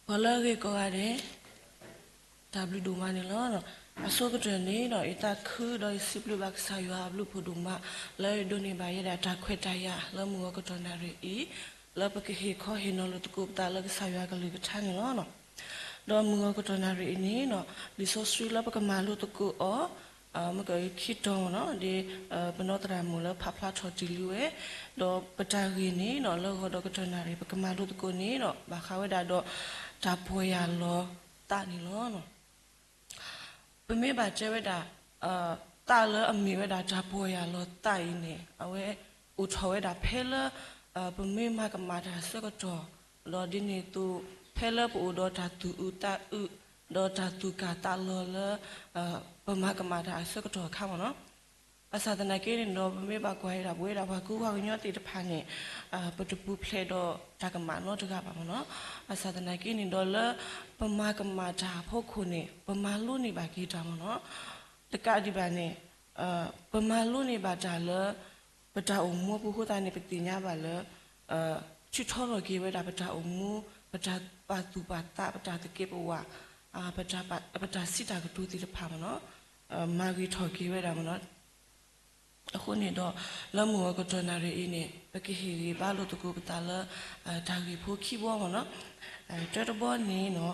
ပှၤလၢအဂ့ၤကိးဂၤဒဲး, တၢ်ဘျုးဒိၣ်မးန့ၣ်လီၤ. အဆိကတၢၢ်န့ၣ်ဒီး ယသးခုဒီးယစံးဘျုးဘၣ်ကစၢ်ယွၤအဘျုးအဖှိၣ်ဒိၣ်မး လၢယဒိးန့ၢ်ဘၣ်ယဲဒၣ်တၢ်ခွဲးတၢ်ယာ်လၢမုၢ်ဂီၤကတီၢ်နၣ်ရံၣ်အံၤ, လၢပကဟ့ၣ်ခီဟ့ၣ်နီၤလိာ်သကိးပသးလၢကစၢ်ယွၤအကလုၢ်ကထါန့ၣ်လီၤ. ဒီးမုၢ်ဂီၤကတီၢ်နၣ်ရံၣ်အံၤန့ၣ်ဒီး လံာ်စီဆှံလၢပကမၤလိသကိးအီၤ မ့ၢ်ကခံတီၤမ့ၢ်နီၤ, ဒ်ပနီၢ်သရၣ်မုၣ်လၢဖးဖျါထီၣ်တ့ၢ်လံဝဲ, ဒီးပတၢ်ဂ့ၢ်န့ၣ်ဒီး လၢဂီၤဒီးကတီၢ်နၣ်ရံၣ် ပကမၤလိသကိးန့ၣ်ဒီး ဘၣ်ဃးဝဲဒၣ်ဒီး တၢ်ပီၢ်ယၢ်လီၤသးန့ၣ်လီၤ. ပမ့ၢ်ဘၣ်တဲဝဲဒၣ် သးလၢအမ့ၢ်ဝဲဒၣ်တၢ်ပီၢ်ယၢ်လီၤသးအံၤန့ၣ် အဝဲအိၣ်ထီၣ်ဝဲဒၣ်ဖဲလၢ ပမ့ၢ်မၤကမၣ်တၢ်အဆၢကတီၢ်, ဒီးဒ်န့ၣ်အသိး ဖဲလၢပအိၣ်ဒီးတၢ်သူၣ်အုးသးအုး ဒီးတၢ်သူၣ်ကၢ်သးလီၤလၢ ပမၤကမၣ်တၢ်အဆၢကတီၢ်အခါမ့ၢ်နီၤ. ဘၣ်ဆၣ်သနာ်က့န့ၣ်ဒီး ပမ့ၢ်ဘၣ်ကွၢ်ဝဲဒၣ် ပဝဲဒၣ်ပှၤကူပှၤကညီသ့ၣ်တဖၣ်န့ၣ် ပတပူၤဖျဲးဒီးတၢ်ကမၣ်နီတဂၤဘၣ်မ့ၢ်နီၤ. ဘၣ်ဆၣ်သနာ်က့န့ၣ်ဒီး လၢပမၤကမၣ်တၢ်အဖီခိၣ်န့ၣ် ပမၤလိန့ၢ်ဘၣ်က့ၤတၢ်မ့ၢ်နီၤ. တကးဒံးဘၣ်န့ၣ် ပမၤလိန့ၢ်ဘၣ်တၢ်လၢ ပတၢ်အိၣ်မူအပူၤအဃိသတးန့ၣ် ပသ့ၣ်ညါဘၣ်လၢ ထုးထီထီၣ်က့ၤဝဲဒၣ်ပတၢ်အိၣ်မူ, ပတၢ်ပာ်သူၣ်ပာ်သး, ပတၢ်သကဲးပဝး, ပတၢ်စံးတၢ်ကတိၤသ့ၣ်တဖၣ်မ့ၢ်နီၤ, မၤဂ့ၤထီၣ်က့ၤဝဲဒၣ်မ့ၢ်နီၤ. အဃိန့ၣ်ဒီး လၢမုၢ်ဂီၤကတီၢ်နၣ်ရံၣ်အံၤန့ၣ် ပကဟ့ၣ်ဂံၢ်ဘါလိာ်သကိးပသးလၢ တၢ်ဂ့ၢ်ဖိခံဘီမ့ၢ်နီၤ. တၢတဘီန့ၣ်နီၤ,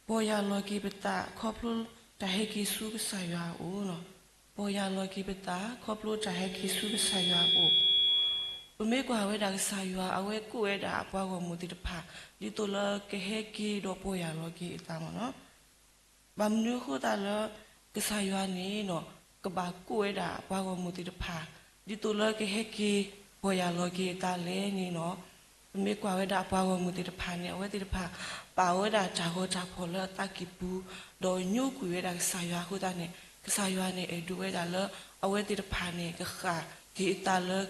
ပီၢ်ယၢ်လီၤက့ၤပသးခီဖျိတၢ်ဟဲက့ၤဆူကစၢ်ယွၤအအိၣ်နီၤ. ပီၢ်ယၢ်လီၤက့ၤပသးခီဖျိတၢ်ဟဲက့ၤဆူကစၢ်ယွၤအအိၣ်. ပမ့ၢ်ကွၢ်ဝဲဒၣ်ကစၢ်ယွၤ အဝဲကိးဝဲဒၣ်အပှၤဂီၢ်မုၢ်သ့ၣ်တဖၣ် ဒ်သိးလၢကဟဲက့ၤဒီးပီၢ်ယၢ်လီၤက့ၤအသးမ့ၢ်နီၤ. ဘၣ်မနုၤအဃိသတးလၢ ကစၢ်ယွၤန့ၣ်နီၤ ကဘၣ်ကိးဝဲဒၣ်အပှၤဂီၢ်မုၢ်သ့ၣ်တဖၣ် ဒ်သိးလၢကဟဲက့ၤပီၢ်ယၢ်လီၤက့ၤအသးလဲၣ်န့ၣ်နီၤ. ပမ့ၢ်ကွၢ်ဝဲဒၣ်အပှၤဂီၢ်မုၢ်သ့ၣ်တဖၣ်န့ၣ် အဝဲသ့ၣ်တဖၣ် ပာ်ဝဲဒၣ်တၢ်ဂီၤတၢ်ဖီၣ်လၢအသးကံၢ်ပူၤ ဒီးညိကွံာ်ဝဲဒၣ်ကစၢ်ယွၤအဃိသတးန့ၣ် ကစၢ်ယွၤန့ၣ်အဲၣ်ဒိးဝဲဒၣ်လၢ အဝဲသ့ၣ်တဖၣ်န့ၣ် ကဃၣ်က့ၤအသးလၢ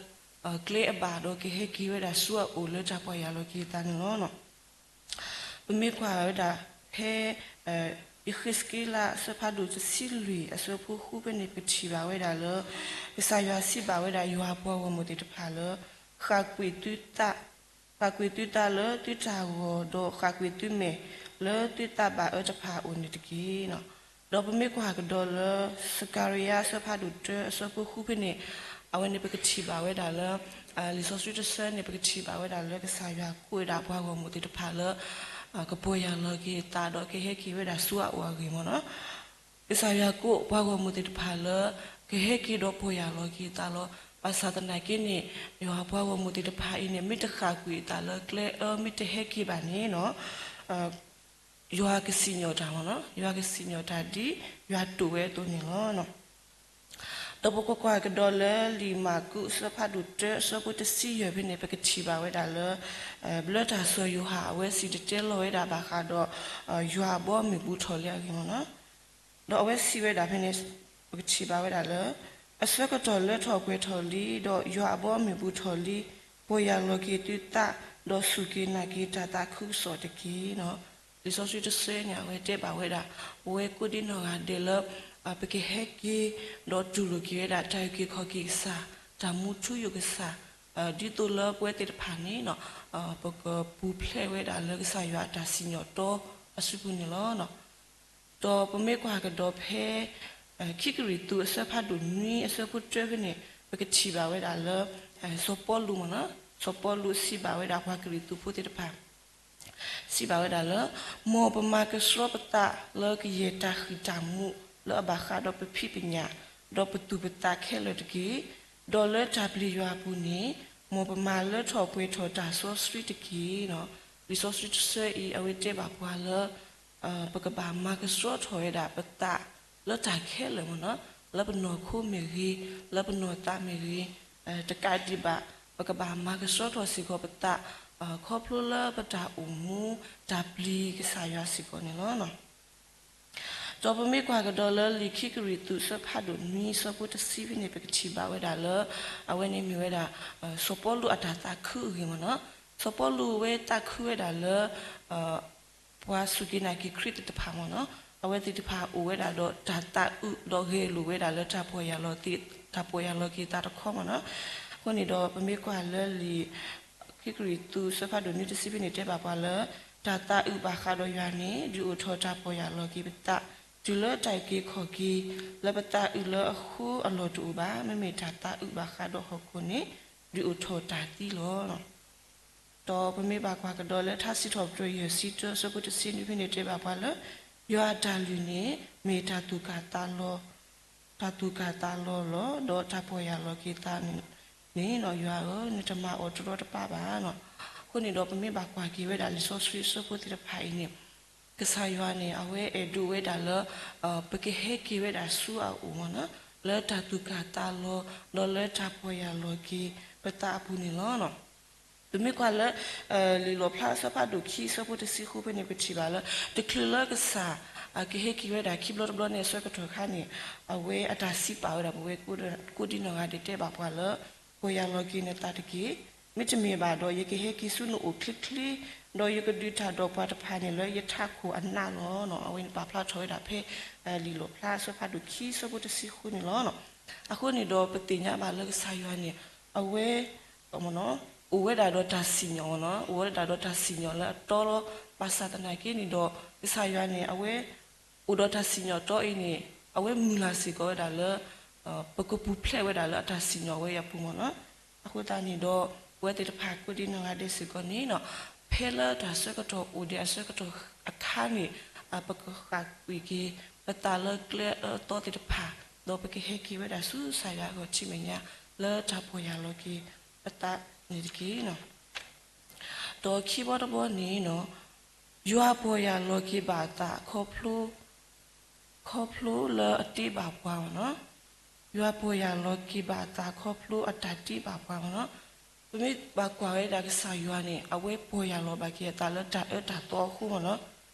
ကျဲအဘၣ်ဒီးကဟဲက့ၤဝဲဒၣ်ဆူအအိၣ်လၢတၢ်ပီၢ်ယၢ်လီၤက့ၤအသးန့ၣ်လီၤ. ပမ့ၢ်ကွၢ်ဝဲဒၣ်ဖဲ ယဃ့းစက့လး အဆၢဖးဒိၣ်တဆံလွံၢ်အဆၢဖိဃုဖဲန့ၣ် ပကထံၣ်ဘၣ်ဝဲဒၣ်လၢ ကစၢ်ယွၤစံးဘၣ်ဝဲဒၣ်ယွၤအပှၤဂီၢ်မုၢ်သ့ၣ်တဖၣ်လၢ ဃၣ်ကွံာ်သုသး, ဃၣ်ကွံာ်သုသးလၢသုတၢ်ဂီၤ ဒီးဃၣ်ကွံာ်သုမဲာ်လၢသုသးဘၣ်အၢတဖၣ်အအိၣ်န့ၣ်တက့ၢ်. ဒီးပမ့ၢ်ကွၢ်ကဒီးလၢ စကၤရယၤ အဆၢဖးဒိၣ်တၢ အဆၢဖိဃုဖဲန့ၣ် အဝဲန့ၣ်ပကထံၣ်ဘၣ်ဝဲဒၣ်လၢ လံာ်စီဆှံတဆၢန့ၣ် ပကထံၣ်ဘၣ်ဝဲဒၣ်လၢကစၢ်ယွၤကိးဝဲဒၣ်ပှၤဂီၢ်မုၢ်သ့ၣ်တဖၣ်လၢ ကပီၢ်ယၢ်လီၤက့ၤအသးဒီးကဟဲက့ၤဝဲဒၣ်ဆူအအိၣ်အဂ့ၢ်မ့ၢ်နီၤ. ကစၢ်ယွၤကိးပှၤဂီၢ်မုၢ်သ့ၣ်တဖၣ်လၢ ကဟဲက့ၤဒီးပီၢ်ယၢ်လီၤက့ၤအသးလီၤ. ဘၣ်ဆၣ်သနာ်က့န့ၣ် ယွၤအပှၤဂီၢ်မုၢ်သ့ၣ်တဖၣ်အံၤန့ၣ် မ့ၢ်တဃၣ်ကွံာ်အသးလၢကျဲအၢ မ့ၢ်တဟဲက့ၤဘၣ်န့ၣ်နီၤ ယွၤကစံၣ်ညီၣ်တၢ်မ့ၢ်နီၤ, ယွၤကစံၣ်ညီၣ်တၢ်ဒ်ယွၤတိာ်ဝဲအသိးန့ၣ်လီၤ. ဒီးပကကွၢ်ကဒီးလၢလံာ်မၢ်ကူး အဆၢဖးဒိၣ်တၢ အဆၢဖိတဆံယဲၢ်ဖဲန့ၣ် ပကထံၣ်ဘၣ်ဝဲဒၣ်လၢ ဘျၢတၢ်စီၤယိၤဟၣ် အဝဲစံၣ်တဲၤတဲလီၤဝဲဒၣ်ဘၣ်ဃးဒီး ယွၤအဘီအမုၢ်ဘူးထီၣ်လံအဂ့ၢ်မ့ၢ်နီၤ. ဒီးအဝဲစံးဝဲဒၣ်ဖဲန့ၣ် ပကထံၣ်ဘၣ်ဝဲဒၣ်လၢ အဆၢကတီၢ်လၢထီၣ်ပှဲၤထီၣ်လံ, ဒီးယွၤအဘီအမုၢ်ဘူးထီၣ်လံ, ပီၢ်ယၢ်လီၤက့ၤသုသး, ဒီးစူၢ်က့ၤနာ်က့ၤတၢ်သးခုကစီၣ်တက့ၢ်. လံာ်စီဆှံတဆၢန့ၣ် အဝဲတဲဘၣ်ဝဲဒၣ် ပဝဲကိးဒံနီၢ်ဂၤဒဲးလၢ ပကဟဲက့ၤ ဒီးတူၢ်လိာ်က့ၤဝဲဒၣ် တၢ်အုၣ်က့ၤခီၣ်က့ၤကစၢ်, တၢ်မူထူယိာ်ကစၢ်, ဒ်သိးလၢပဝဲသ့ၣ်တဖၣ်န့ၣ် ပကပူၤဖျဲးဝဲဒၣ်လၢကစၢ်ယွၤအတၢ်စံၣ်ညီၣ်တီအစုပူၤန့ၣ်လီၤ. ဒီးပမ့ၢ်ကွၢ်ကဒီးဖဲ ခံကရံၣ်သူး အဆၢဖးဒိၣ်နွံ အဆၢဖိတၢဖဲန့ၣ် ပကထံၣ်ဘၣ်ဝဲဒၣ်လၢ စီၤပီလူးမ့ၢ်နီၤ, စီၤပီလူးစံးဘၣ်ဝဲဒၣ်ပှၤကရံၣ်သူးဖိသ့ၣ်တဖၣ် စံးဘၣ်ဝဲဒၣ်လၢ မ်ပမၤကဆှီပသးလၢကယဲၢ်တၢ်ဃံၣ်တၢ်မူးလၢအဘၣ်ဃးဒီးပဖံးပညၣ်, ဒီးပသူၣ်ပသးခဲလၢာ်တက့ၢ်. ဒီးလၢတၢ်ပျံၤယွၤအပူၤန့ၣ် မ်ပမၤလၢထီၣ်ပှဲၤထီၣ်တၢ်စီဆှံတက့ၢ်. လံာ်စီဆှံတဆၢအံၤ အဝဲတဲဘၣ်ပှၤလၢ ပကဘၣ်မၤကဆှီထီၣ်ဝဲဒၣ်ပသးလၢတၢ်ခဲလၢာ်မ့ၢ်နီၤ, လၢပနီၢ်ခိမ့ၢ်ဂ့ၤ, လၢပနီၢ်သးမ့ၢ်ဂ့ၤ, တကးဒံးဘၣ် ပကဘၣ်မၤကဆှီထီၣ်စ့ၢ်ကီးပသး ခီဖျိလၢပတၢ်အိၣ်မူ တၢ်ပျံၤကစၢ်ယွၤစ့ၢ်ကီးန့ၣ်လီၤ. ဒီးပမ့ၢ်ကွၢ်ကဒီးလၢလံာ်ခံကရံၣ်သူး အဆၢဖးဒိၣ်နွံ အဆၢဖိတဆံဖဲန့ၣ် ပကထံၣ်ဘၣ်ဝဲဒၣ်လၢ အဝဲန့ၣ်မ့ၢ်ဝဲဒၣ် စီၤပီလူးအတၢ်သးခုအဂ့ၢ်မ့ၢ်နီၤ. စီၤပီလူးအဝဲသးခုဝဲဒၣ်လၢ ပှၤစူၢ်က့ၤနာ်က့ၤခရံာ်သ့ၣ်တဖၣ်မ့ၢ်နီၤ, အဝဲသ့ၣ်တဖၣ်အိၣ်ဝဲဒၣ်ဒီးတၢ်သးအုးဒီးဂဲၤလိာ်ဝဲဒၣ်လၢတၢ်ပီၢ်ယၢ်လီၤက့ၤ တၢ်ပီၢ်ယၢ်လီၤက့ၤသးတခီမ့ၢ်နီၤ. အဃိန့ၣ်ဒီး ပမ့ၢ်ကွၢ်လၢလံာ် ခံကရံၣ်သူး အဆၢဖးဒိၣ်နွံတဆံဖဲန့ၣ် တဲဘၣ်ပှၤလၢ တၢ်သးအုးဘၣ်ဃးဒီးယွၤန့ၣ် ဒုးအိၣ်ထီၣ်တၢ်ပီၢ်ယၢ်လီၤက့ၤပသး, တုၤလၢတၢ်အုၣ်က့ၤခီၣ်က့ၤ လၢပသးအုးလၢအဃိအလီၢ်တအိၣ်ဘၣ်. မ့မ့ၢ်တၢ်သးအုးဘၣ်ဃးဒီးဟီၣ်ခိၣ်န့ၣ် ဒုးအိၣ်ထီၣ်တၢ်သံလီၤ. ဒီးပမ့ၢ်ဘၣ်ကွၢ်ကဒီးလၢထါစံးထီၣ်ပတြၢၤယဲၢ်ဆံတၢ အဆၢဖိတဆံနွံဖဲန့ၣ်တဲဘၣ်ပှၤလၢ ယွၤအတၢ်လုၢ်န့ၣ် မ့ၢ်တၢ်သူၣ်ကၢ်သးလီၤ, တၢ်သူၣ်ကၢ်သးလီၤလီၤ, ဒီးတၢ်ပီၢ်ယၢ်လီၤက့ၤသးန့ၣ်, ယွၤဧၢ, နတမၤအီၤတရီတပါဘၣ်. အဃိန့ၣ်ဒီး ပမ့ၢ်ဘၣ်ကွၢ်က့ၤဝဲဒၣ်လံာ်စီဆှံအဆၢဖိသ့ၣ်တဖၣ်အံၤန့ၣ်, ကစၢ်ယွၤန့ၣ် အဝဲအဲၣ်ဒိးဝဲဒၣ်လၢ ပကဟဲက့ၤဝဲဒၣ်ဆူအအိၣ်မ့ၢ်နီၤ, လၢတၢ်သူၣ်ကၢ်သးလီၤ, ဒီးလၢတၢ်ပီၢ်ယၢ်လီၤက့ၤပသးအပူၤန့ၣ်လီၤ. ပမ့ၢ်ကွၢ်လၢ လံာ်လီၣ်ဖျါအဆၢဖးဒိၣ်ခံ အဆၢဖိတဆံဃုဖဲန့ၣ် ပထံၣ်ဘၣ်လၢ တချုးလၢကစၢ် ကဟဲက့ၤဝဲဒၣ်ခံဘျီတဘျီန့ၣ်အဆၢကတီၢ်ခါန့ၣ်, အဝဲအတၢ်စံးပာ်ဝဲဒၣ်ပဝဲ ကိးဒံနီၢ်ဂၤဒဲးတဲဘၣ်ပှၤလၢ ပီၢ်ယၢ်လီၤက့ၤနသးတက့ၢ်. မ့တမ့ၢ်ဘၣ်ဒီး ယကဟဲက့ၤဆူနအိၣ်ချ့ချ့, ဒီးယကဒုးတၢ်ဒီးပှၤတဖၣ်န့ၣ်လၢယထးခိၣ်အနးလီၤ. အဝဲန့ၣ်ပာ်ဖျါထီၣ်ဝဲဒၣ်ဖဲ လံာ်လီၣ်ဖျါအဆၢဖးဒိၣ်ခံ အဆၢဖိတဆံဃုန့ၣ်လီၤ. အဃိန့ၣ်ဒီးပသ့ၣ်ညါဘၣ်လၢကစၢ်ယွၤန့ၣ် အဝဲ အိၣ်ဝဲဒၣ်ဒီးတၢ်စံၣ်ညီၣ်, အိၣ်ဝဲဒၣ်ဒီးတၢ်စံၣ်ညီၣ်လၢအတီလီၤ. ဘၣ်ဆၣ်သနာ်က့န့ၣ်ဒီး ကစၢ်ယွၤန့ၣ် အဝဲ အိၣ်ဒီးတၢ်စံၣ်ညီၣ်တီအံၤန့ၣ် အဝဲမုၢ်လၢ်စ့ၢ်ကီးဝဲဒၣ်လၢ ပကပူၤဖျဲးဝဲဒၣ်လၢအတၢ်စံၣ်ညီၣ်ဝဲအံၤအပူၤမ့ၢ်နီၤ. အဃိသတးန့ၣ်ဒီး ပဝဲသ့ၣ်တဖၣ်ကိးဒံနီၢ်ဂၤဒဲးစ့ၢ်ကီးန့ၣ် ဖဲလၢတၢ်ဆၢကတီၢ်အိၣ်ဒံးအဆၢကတီၢ်အခါန့ၣ် ပကဃၣ်ကွံာ်က့ၤ ပသးလၢကျဲအအၢအသီသ့ၣ်တဖၣ်, ဒီးပကဟဲက့ၤဝဲဒၣ်ဆူကစၢ်ယွၤအဂီၢ်ထံမဲာ်ညါ လၢတၢ်ပီၢ်ယၢ်လီၤက့ၤပသးန့ၣ်တက့ၢ်. ဒီးခံဘီတဘီန့ၣ် ယွၤပီၢ်ယၢ်လီၤက့ၤဘၣ်အသးခီဖျိ ခီဖျိလၢအတ့ဘၣ်ပှၤမ့ၢ်နီၤ. ယွၤပီၢ်ယၢ်လီၤက့ၤဘၣ်အသးခီဖျိအတၢ်တ့ဘၣ်ပှၤမ့ၢ်နီၤ. ပမ့ၢ်ဘၣ်ကွၢ်ဝဲဒၣ်ကစၢ်ယွၤန့ၣ် အဝဲပီၢ်ယၢ်လီၤဘၣ်က့ၤအသးလၢတၢ်အၢတၢ်သီအဃိမ့ၢ်နီၤ.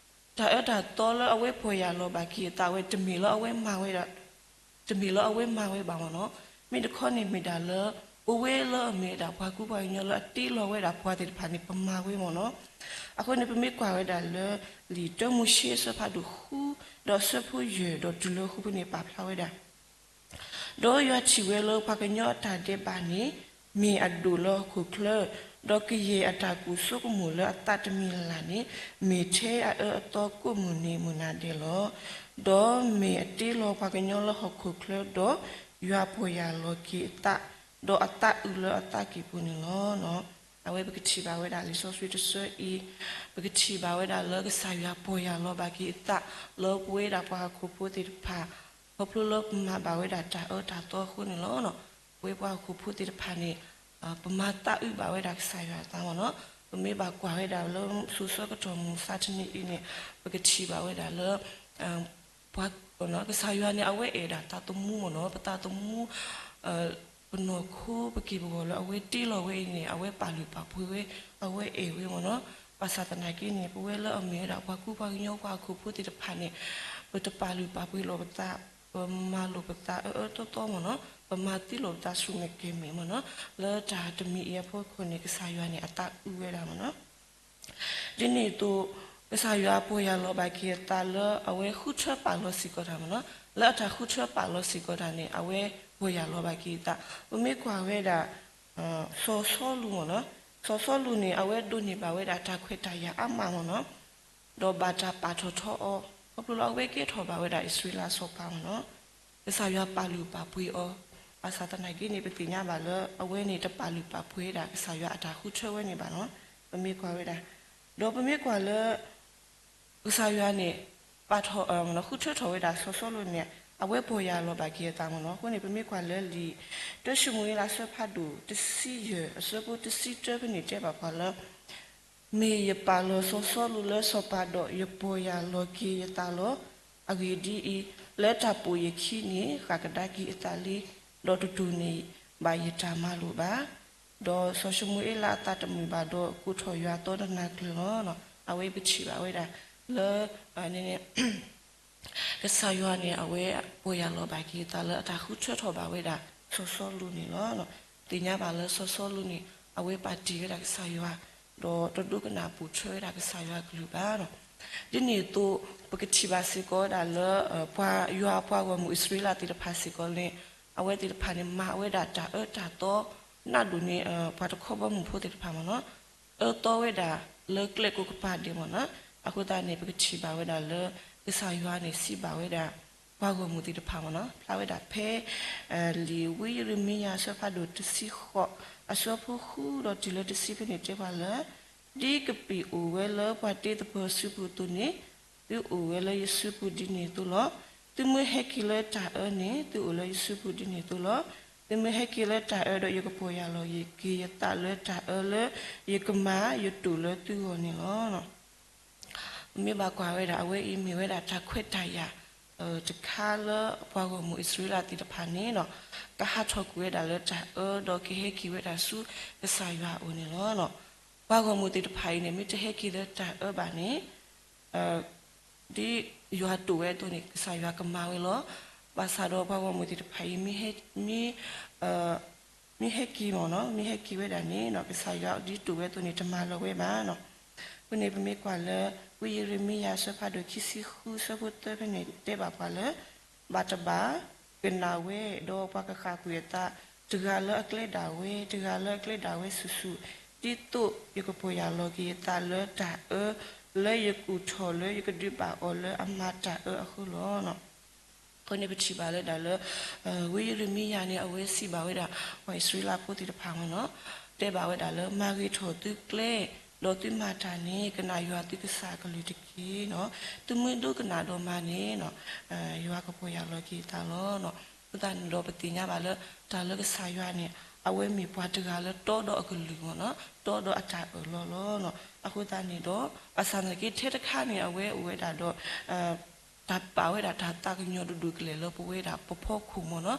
တၢ်အၢတၢ်သီလၢအဝဲပီၢ်ယၢ်လီၤဘၣ်က့ၤအသးဝဲ တမ့ၢ်လၢအဝဲမၤဝဲဒၣ် တမ့ၢ်လၢအဝဲမၤဝဲဘၣ်မ့ၢ်နီၤ. မ့ၢ်တခီန့ၣ်မ့ၢ်ဒၣ်လၢ ပဝဲလၢအမ့ၢ်ဝဲဒၣ်ပှၤကူပှၤကညီလၢအတ့လီၤဝဲဒၣ်ပှၤသ့ၣ်တဖၣ်န့ၣ် ပမၤဝဲမ့ၢ်နီၤ. အဃိန့ၣ် ပမ့ၢ်ကွၢ်ဝဲဒၣ်လၢ လံာ်တၢမိၤၡ့အဆၢဖးဒိၣ်ဃု ဒီးအဆၢဖိယဲၢ်ဒီးတုၤလၢဃုဖဲန့ၣ် ပာ်ဖျါဝဲဒၣ် ဒီးယွၤထံၣ်ဝဲလၢပှၤကညီအတၢ်ဒဲးဘးန့ၣ် မ့ၢ်အဒိၣ်လၢဟီၣ်ခိၣ်ချၢ, ဒီးကယဲၢ်အတၢ်ကူၣ်ဆိကမိၣ်လၢအသးတမံၤလၢ်လၢ်န့ၣ် မ့ၢ်ထဲအအၢအသီကိးမုၢ်နံၤမုၢ်နၤဒဲးလီၤ. ဒီးမ့ၢ်အတ့လီၤပှၤကညီလၢဟီၣ်ခိၣ်ချၢ, ဒီးယွၤပီၢ်ယၢ်လီၤက့ၤအသး, ဒီးအသးအုးလၢအသးကံၢ်ပူၤန့ၣ်လီၤ. အဝဲပကထံၣ်ဘၣ်ဝဲဒၣ်လံာ်စီဆှံတဆၢအံၤ, ပကထံၣ်ဘၣ်ဝဲဒၣ်လၢကစၢ်ယွၤပီၢ်ယၢ်လီၤဘၣ်က့ၤအသး လၢပဝဲဒၣ်ပှၤဟီၣ်ခိၣ်ဖိသ့ၣ်တဖၣ် ခီဖျိလၢပမၤဘၣ်ဝဲဒၣ်တၢ်အၢတၢ်သီအဃိန့ၣ်လီၤ. ပဝဲပှၤဟီၣ်ခိၣ်ဖိသ့ၣ်တဖၣ်န့ၣ် ပမၤသးအုးဘၣ်ဝဲဒၣ်ကစၢ်ယွၤအသးမ့ၢ်နီၤ. ပမ့ၢ်ဘၣ်ကွၢ်ဝဲဒၣ်လၢစိၤဆၢကတီၢ်မုၢ်မဆါတနံၤအံၤန့ၣ် ပကထံၣ်ဘၣ်ဝဲဒၣ်လၢ ပှၤ ကစၢ်ယွၤန့ၣ် အဝဲအဲၣ်ဒၣ်သးသမူမ့ၢ်နီၤ, ပသးသမူ ပနီၢ်ခိပက့ၢ်ပဂီၤလၢအဝဲတ့လီၤဝဲအံၤန့ၣ် အဝဲပာ်လုၢ်ပာ်ပှ့ၤဝဲ, အဝဲအဲၣ်ဝဲမ့ၢ်နီၤ. ဘၣ်ဆၣ်သနာ်က့န့ၣ် ပဝဲလၢအမ့ၢ်ဝဲဒၣ်ပှၤကူပှၤကညီပှၤဟီၣ်ခိၣ်ဖိသ့ၣ်တဖၣ်န့ၣ် ပတပာ်လုၢ်ပာ်ပှ့ၤလိာ်ပသး, ပမၤလိာ်ပသးအၢအၢသီသီမ့ၢ်နီၤ, ပမၤသံလိာ်ပသးဆူၣ်မဲာ်ကဲၤမဲာ်မ့ၢ်နီၤ, လၢတၢ်တမံၤအံၤအဖီခိၣ်န့ၣ် ကစၢ်ယွၤန့ၣ် အသးအုးဝဲဒၣ်မ့ၢ်နီၤ. ဒ်န့ၣ်အသိး ကစၢ်ယွၤပီၢ်ယၢ်လီၤဘၣ်က့ၤအသးလၢအဝဲဃုထၢပာ်လီၤစ့ၢ်ကီးတၢ်မ့ၢ်နီၤ, လၢအတၢ်ဃုထၢပာ်လီၤစ့ၢ်ကီးတၢ်န့ၣ် အဝဲပီၢ်ယၢ်လီၤဘၣ်က့ၤအသး. ပမ့ၢ်ကွၢ်ဝဲဒၣ် စီၤစီလူးမ့ၢ်နီၤ, စီၤစီလူးန့ၣ် အဝဲဒိးန့ၢ်ဘၣ်ဝဲဒၣ်တၢ်ခွဲးတၢ်ယာ်အါမးမ့ၢ်နီၤ, ဒီးဘၣ်တၢ်ပာ်ထီၣ်ထီအီၤ ခီဖျိလၢအဝဲကဲထီၣ်ဘၣ်ဝဲဒၣ်အံၣ်စရ့လးစီၤပၤမ့ၢ်နီၤ. ကစၢ်ယွၤပာ်လုၢ်ပာ်ပှ့ၤအီၤ, ဘၣ်ဆၣ်သနာ်က့န့ၣ် ပသ့ၣ်ညါဘၣ်လၢအဝဲန့ၣ် တပာ်လုၢ်ပာ်ပှ့ၤဝဲဒၣ်ကစၢ်ယွၤအတၢ်ဃုထၢဝဲန့ၣ်ဘၣ်နီၤ. ပမ့ၢ်ကွၢ်ဝဲဒၣ်, ဒီးပမ့ၢ်ကွၢ်လၢ ကစၢ်ယွၤန့ၣ် ပာ်ထီၣ် ဃုထၢထီၣ်ဝဲဒၣ်စီၤစီလူးန့ၣ် အဝဲပီၢ်ယၢ်လီၤဘၣ်က့ၤအသးမ့ၢ်နီၤ. အဃိန့ၣ် ပမ့ၢ်ကွၢ်လၢလံာ် တၢၡမူၤအ့လးအဆၢဖးဒိၣ်တဆံယဲၢ် အဆၢဖိတဆံတၢဖဲန့ၣ်တဲဘၣ်ပှၤလၢ မ့ၢ်ယပာ်လီၤစီၤစီလူးလၢစီၤပၤဒီး ယပီၢ်ယၢ်လီၤက့ၤယသးလီၤ. အဂ့ၢ်ဒ်အံၤ, လၢတၢ်ပိာ်ယခံန့ၣ် ဃၣ်ကဒါက့ၤအသးလံ, ဒီးတတိၢ်န့ၢ်ဘၣ်ယတၢ်မၤလိာ်ဘၣ်. ဒီးစီၤၡမူၤအ့လးအသးတမုာ်ဘၣ်ဒီး ကိးထီၣ်ယွၤအသီတနၤကျၢၤလီၤ. အဝဲပထံၣ်ဘၣ်ဝဲဒၣ်လၢ ကစၢ်ယွၤန့ၣ် အဝဲပီၢ်ယၢ်လီၤဘၣ်က့ၤအသးလၢအတၢ်ဃုထၢထီၣ်ဘၣ်ဝဲဒၣ်စီၤစီလူးန့ၣ်လီၤ. သ့ၣ်ညါဘၣ်လၢစီၤစီလူးန့ၣ် အဝဲပာ်တ့ၢ်ဝဲဒၣ်ကစၢ်ယွၤ, ဒီးတဒိကနၣ်ပိာ်ထွဲဝဲဒၣ်ကစၢ်ယွၤအကလုၢ်ဘၣ်ဒီး ဒ်န့ၣ်အသိး ပကထံၣ်ဘၣ်စ့ၢ်ကီးဝဲဒၣ်လၢ ပှၤယွၤအပှၤဂီၢ်မုၢ်အံၣ်စရ့လးသ့ၣ်တဖၣ်စ့ၢ်ကီးန့ၣ် အဝဲသ့ၣ်တဖၣ်န့ၣ် မၤဝဲဒၣ်တၢ်အၢတၢ်သီ နးဒိၣ်န့ၢ် ပှၤတခီဘီမုၢ်ဖိသ့ၣ်တဖၣ်မ့ၢ်နီၤ, အၢသီဝဲဒၣ် လၢကျဲကိးကပၤဒဲးမ့ၢ်နီၤ. အဃိသတးန့ၣ် ပကထံၣ်ဘၣ်ဝဲဒၣ်လၢ ကစၢ်ယွၤန့ၣ် စံးဘၣ်ဝဲဒၣ် ပှၤဂီၢ်မုၢ်သ့ၣ်တဖၣ်မ့ၢ်နီၤ, ဖျါဝဲဒၣ်ဖဲ လံာ်ဝံယံးရမံယၤ အဆၢဖးဒိၣ်တဆံဃိး အဆၢဖိဃုဒီးတုၤလၢတဆံဖဲန့ၣ်တဲပှၤလၢ ဒ်ကပံာ်အိၣ်ဝဲလၢပှၤတ့သပၢၤစုပူၤအသိးန့ၣ်, သုအိၣ်ဝဲလၢယစုပူၤဒ်န့ၣ်အသိးလီၤ. သုမ့ၢ်ဟဲက့ၤလၢတၢ်အၢန့ၣ် သုအိၣ်လၢယစုပူၤဒ်န့ၣ်အသိးလီၤ. သုမ့ၢ်ဟဲက့ၤလၢတၢ်အၢဒီးယကပီၢ်ယၢ်လီၤက့ၤယသးလၢတၢ်အၢလၢ ယကမၤယတိာ်လၢသုဂီၢ်န့ၣ်လီၤ. မ့ၢ်ဘၣ်ကွၢ်ဝဲဒၣ် အဝဲအံၤမ့ၢ်ဝဲဒၣ်တၢ်ခွဲးတၢ်ယာ် တခါလၢပှၤဂီၢ်မုၢ်အံၣ်စရ့လးသ့ၣ်တဖၣ်န့ၣ်နီၤ, ကဟးထီၣ်ကွံာ်ဝဲဒၣ်လၢတၢ်အၢ ဒီးကဟဲက့ၤဝဲဒၣ်ဆူကစၢ်ယွၤအအိၣ်န့ၣ်လီၤ. ပှၤဂီၢ်မုၢ်သ့ၣ်တဖၣ်အံၤန့ၣ် မ့ၢ်တဟဲက့ၤလၢတၢ်အၢဘၣ်န့ၣ် ဒ်ယွၤတိာ်ဝဲအသိးန့ၣ် ကစၢ်ယွၤကမၤဝဲလီၤ. ဘၣ်ဆၣ်ဒီးပှၤဂီၢ်မုၢ်သ့ၣ်တဖၣ်အံၤ မ့ၢ်ဟဲက့ၤမ့ၢ်နီၤ, မ့ၢ်ဟဲက့ၤဝဲဒၣ်န့ၣ်နီၤ ကစၢ်ယွၤဒ်တိာ်ဝဲအသိးန့ၣ် တမၤလၢၤဝဲဘၣ်နီၤ. အဃိန့ၣ် ပမ့ၢ်ကွၢ်လၢ ဝံယံးရမံယၤ အဆၢဖးဒိၣ်ခံဆံဃု အဆၢဖိသၢဖဲန့ၣ် တဲဘၣ်ပှၤလၢ ဘၣ်တဘၣ် ကနၣ်ဝဲ ဒီးပှၤကဃၣ်ကွံာ်အသး တဂၤလၢအကျဲဒၣ်ဝဲ, တဂၤလၢအကျဲဒၣ်ဝဲဆူၣ်ဆူၣ်, ဒ်သိးယကပီၢ်ယၢ်လီၤက့ၤယသးလၢတၢ်အၢ လၢယကူၣ်ထီၣ်လၢယကဒုးဘၣ်အီၤလၢအမၤတၢ်အၢအဃိလီၤ. အဃိန့ၣ် ပထံၣ်ဘၣ်လၢဒၣ်လၢ ဝံယံးရမံယၤန့ၣ် အဝဲစံးဘၣ်ဝဲဒၣ် ပှၤအံၣ်စရ့လးဖိသ့ၣ်တဖၣ်မ့ၢ်နီၤ, တဲဘၣ်ဝဲဒၣ်လၢ မၤဂ့ၤထီၣ်သုကျဲ ဒီးသုမၤတၢ်န့ၣ် ကနၣ်ယွၤသုကစၢ်အကလုၢ်တက့ၢ်နီၤ. သုမ့ၢ်ဒိကနၣ်ဒီးမၤန့ၣ်နီၤ ယွၤကပီၢ်ယၢ်လီၤက့ၤသးလီၤ. အဃိသတးန့ၣ်ဒီး ပသ့ၣ်ညါဘၣ်လၢ တၢ်လၢကစၢ်ယွၤန့ၣ် အဝဲမ့ၢ်ပှၤတဂၤလၢတီဒီးအကလုၢ်မ့ၢ်နီၤ, တီဒီးအတၢ်အၢၣ်လီၤလီၤ. အဃိသတးန့ၣ်ဒီး ဘၣ်ဆၣ်သနာ်က့ ထဲတခါန့ၣ် အဝဲအိၣ်ဝဲဒၣ်ဒီး တၢ်ပာ်ဝဲဒၣ်တၢ်သးကညီၤဒိၣ်ဒိၣ်ကလဲာ်လၢပဝဲဒၣ်ပဖီခိၣ်မ့ၢ်နီၤ,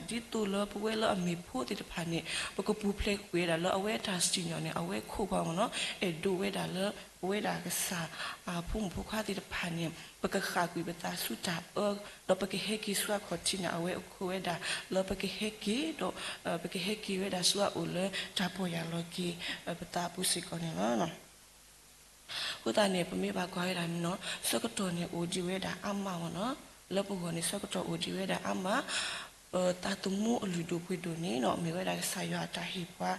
ဒ်သိးလၢပဝဲလၢအမ့ၢ်ဖိသ့ၣ်တဖၣ်န့ၣ် ပကပူၤဖျဲးကွံာ်ဝဲဒၣ်လၢအဝဲတၢ်စံၣ်ညီၣ်န့ၣ် အဝဲခိၣ်ပှၤမ့ၢ်နီၤ, အဲၣ်ဒိးဝဲဒၣ်လၢ ပဝဲဒၣ်ကစၢ် ဖိမုၣ်ဖိခွါသ့ၣ်တဖၣ်န့ၣ် ပကဃၣ်ကွံာ်ပသးဆူတၢ်အၢ ဒီးပကဟဲက့ၤဆူအခီၣ်ထံးန့ၣ် အဝဲအိၣ်ခိးဝဲဒၣ်လၢပကဟဲက့ၤဒီး ပကဟဲက့ၤဝဲဒၣ်ဆူအအိၣ်လၢတၢ်ပီၢ်ယၢ်လီၤက့ၤ ပသးအပူၤစ့ၢ်ကီးန့ၣ်လီၤ. အဃိသတးန့ၣ် ပမ့ၢ်ဘၣ်ကွၢ်ဝဲဒၣ်န့ၣ်နီၤ ဆၢကတီၢ်န့ၣ် အိၣ်ဒံးဝဲဒၣ်အါမးမ့ၢ်နီၤ, လၢပဂီၢ်န့ၣ် ဆၢကတီၢ်အိၣ်ဒံးဝဲဒၣ်အါမး, ပသးသမူအလုၢ်ဒိၣ်ပှ့ၤဒိၣ်န့ၣ်နီၤ မ့ၢ်ဝဲဒၣ်ကစၢ်ယွၤအတၢ်ဟ့ၣ်ပှၤ,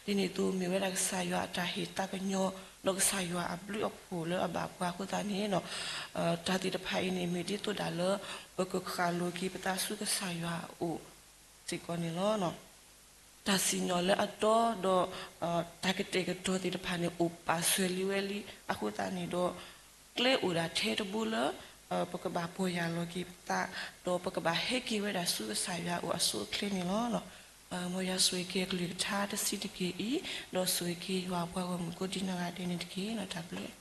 ဒ်န့ၣ်အသိး မ့ၢ်ဝဲဒၣ်ကစၢ်ယွၤအတၢ်ဟ့ၣ်သးကညီၤ ဒီးကစၢ်ယွၤအဘျုးအဖှိၣ်လၢအဘၣ်ပှၤအဃိသတးန့ၣ်နီၤ, တၢ်သ့ၣ်တဖၣ်အံၤန့ၣ် မ့ၢ်ဒ်သိးဒၣ်လၢ ပကဃၣ်လိၤက့ၤပသးဆူကစၢ်ယွၤအအိၣ်စ့ၢ်ကီးန့ၣ်လီၤ. တၢ်စံၣ်ညီၣ်လၢအတီဒီး တၢ်ကတဲာ်ကတီၤသ့ၣ်တဖၣ်န့ၣ် အိၣ်ပာ်စၢၤလံဝဲလံ အဃိသတးန့ၣ်ဒီး ကျဲအိၣ်ဒၣ်ထဲတဘိလၢ ပကဘၣ်ပီၢ်ယၢ်လီၤက့ၤပသး ဒီးပကဘၣ်ဟဲက့ၤဝဲဒၣ်ဆူကစၢ်ယွၤအအိၣ်အဆိအချ့န့ၣ်လီၤ. မ်ယွၤဆိၣ်ဂ့ၤက့ၤအကလုၢ်ကထါတဆံးတက့ၢ်အံၤ, ဒီးဆိၣ်ဂ့ၤက့ၤယွၤပှၤဂီၢ်မုၢ်ကိးဒံနီၢ်ဂၤဒဲးန့ၣ်တက့ၢ်. တၢ်ဘျုး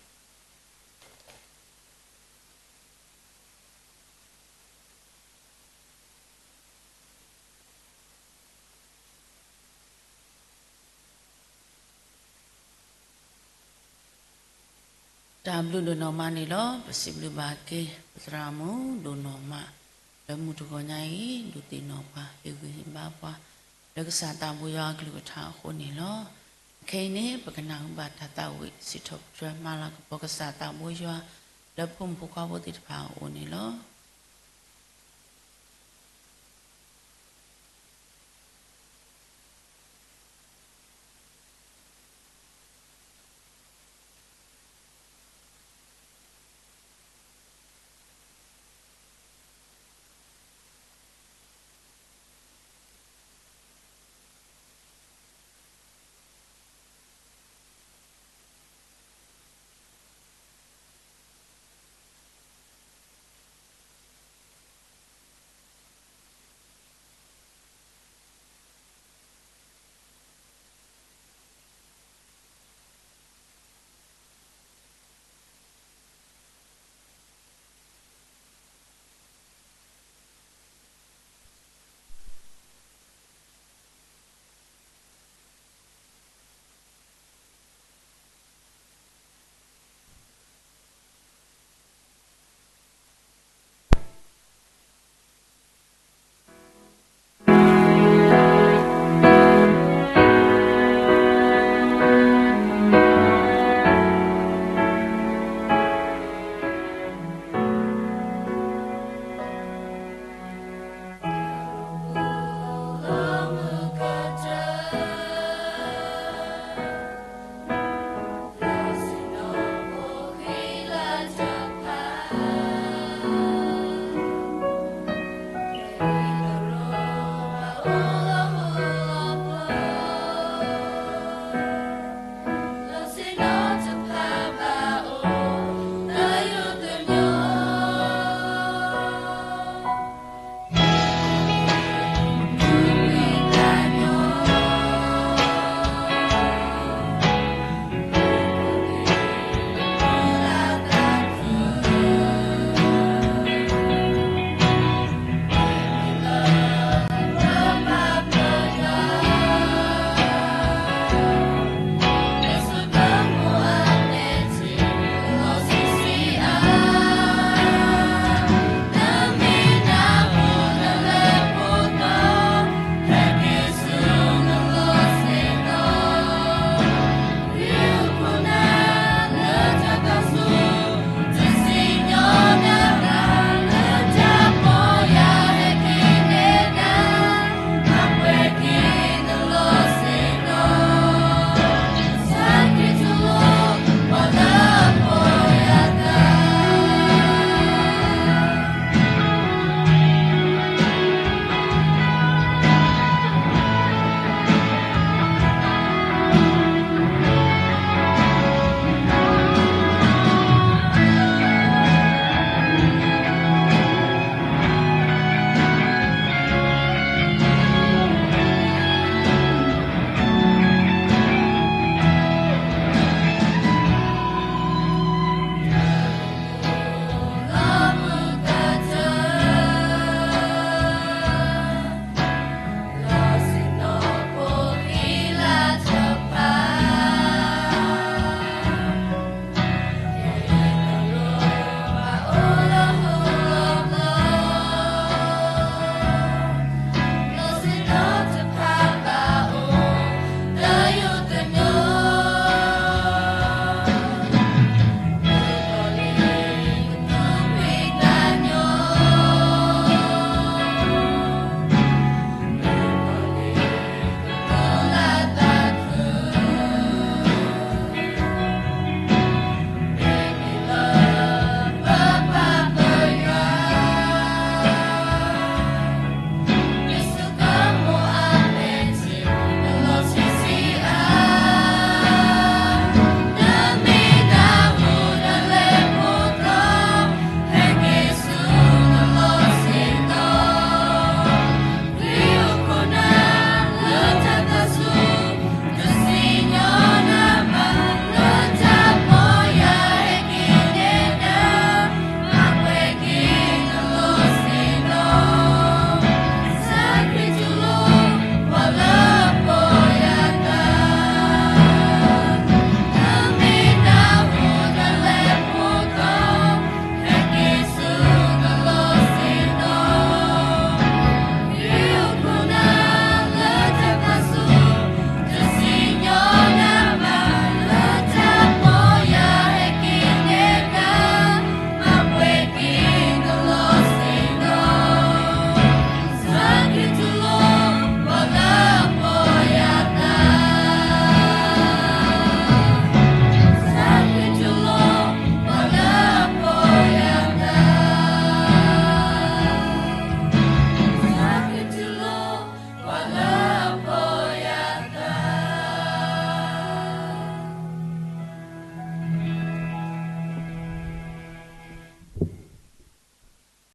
တၢ်ဘျုးဒိၣ်နီၢ်မးန့ၣ်လီၤ. ပစံးဘျုးဘၣ်က့ၤ ပသရၣ်မုၣ်ဒိၣ်နီၢ်မး လၢမုၢ်တဂီၤညါအံၤ ဒုးသ့ၣ်နီၣ်ပှၤ ဟ့ၣ်ဂံၢ်ဟ့ၣ်ဘါပှၤ လၢကစၢ်သးဘိယွၤအကလုၢ်ကထါအဃိန့ၣ်လီၤ. ခဲအံၤန့ၣ် ပကနၢ်ဟူဘၣ်တၢ်သးဝံၣ် စံးထီၣ်ပတြၢၤမၤလၤကပီၤကစၢ်သးဘိယွၤ လၢဖိမုၣ်ဖိခွါဖိသ့ၣ်တဖၣ်အအိၣ်န့ၣ်လီၤ.